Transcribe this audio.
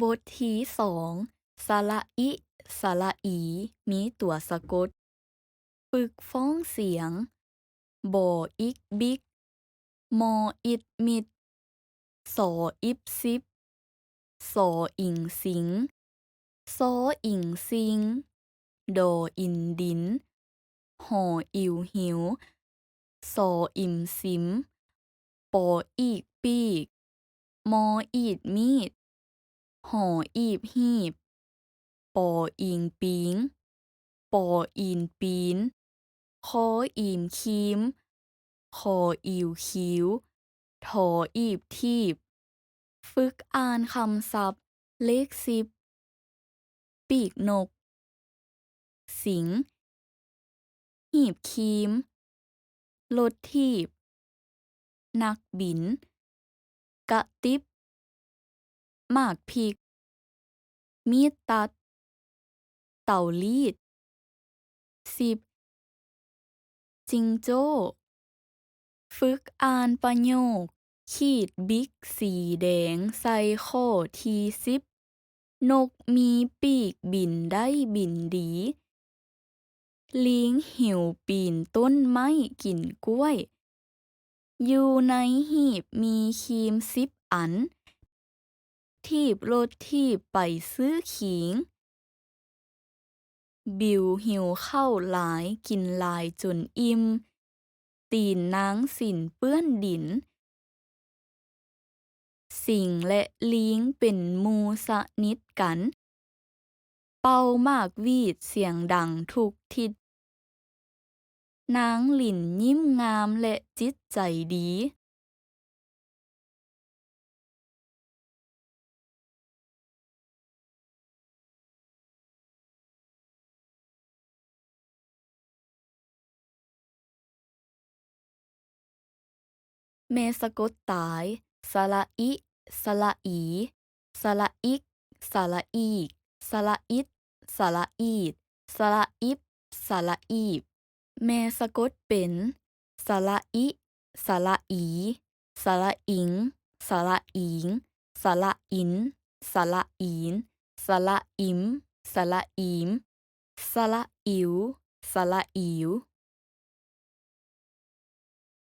ບົດທີສອງ ສະຫຼະອິ ສະຫຼະອີ ມີຕົວສະກົດ. ຝຶກຟ້ອງສຽງ ບໍອິກບິກ, ມໍອິດມິດ, ສໍອິບຊິບ, ສໍອິງຊິງ, ຊໍອິງຊິງ, ດໍອິນດິນ, ຫໍອິວຫິວ, ຊໍອິມຊິມ, ປໍອີກປີກ, ມໍອີດມີດ, ຫໍອີບຮີບ, ປໍອີງປີງ, ປໍອີນປີນ, ຄໍອີມຄີມ, ຄໍອີວຄີວ, ທໍອີບຖີບ. ຝຶກອ່ານຄຳສັບ ເລກສິບ ປີກນົກ, ສິງ, ຮີບຄີມ, ລົດຖີບ, ນັກບິນ, ກະຕິບ, ໝາກພິກ, ມີດຕັດ, ເຕົາລີດ. ສິບ ຈິງໂຈ້. ຝຶກອ່ານປະໂຫຍກ ຂີດບິກສີແດງໃສ່ຂໍ້ທີສິບ. ນົກມີປີກບິນໄດ້ບິນດີ. ລີງຫິວປີນຕົ້ນໄມ້ກິນກ້ວຍ. ຢູ່ໃນຮີບມີຄີມສິບອັນ. ຖີບລົດຖີບໄປຊື້ຂີງ. ບິວຫິວເຂົ້າຫຼາຍ ກິນຫຼາຍຈົນອີ່ມ. ຕີນນາງສິນເປື້ອນດິນ. ສິງ ແລະ ລີງ ເປັນໝູ່ສະໜິດກັນ. ເປົ່າໝາກຫວີດສຽງດັງທຸກທິດ. ນາງລິນຍິ້ມງາມ ແລະ ຈິດໃຈດີ. ແມ່ສະກົດຕາຍ ສະຫຼະອິ ສະຫຼະອີ ສະຫຼະອິກ ສະຫຼະອີກ ສະຫຼະອິດ ສະຫຼະອີດ ສະຫຼະອິບ ສະຫຼະອີບ. ແມ່ສະກົດເປັນ ສະຫຼະອິ ສະຫຼະອີ ສະຫຼະອິງ ສະຫຼະອີງ ສະຫຼະອິນ ສະຫຼະອີນ ສະຫຼະອິມ ສະຫຼະອີມ ສະຫຼະອິວ ສະຫຼະອີວ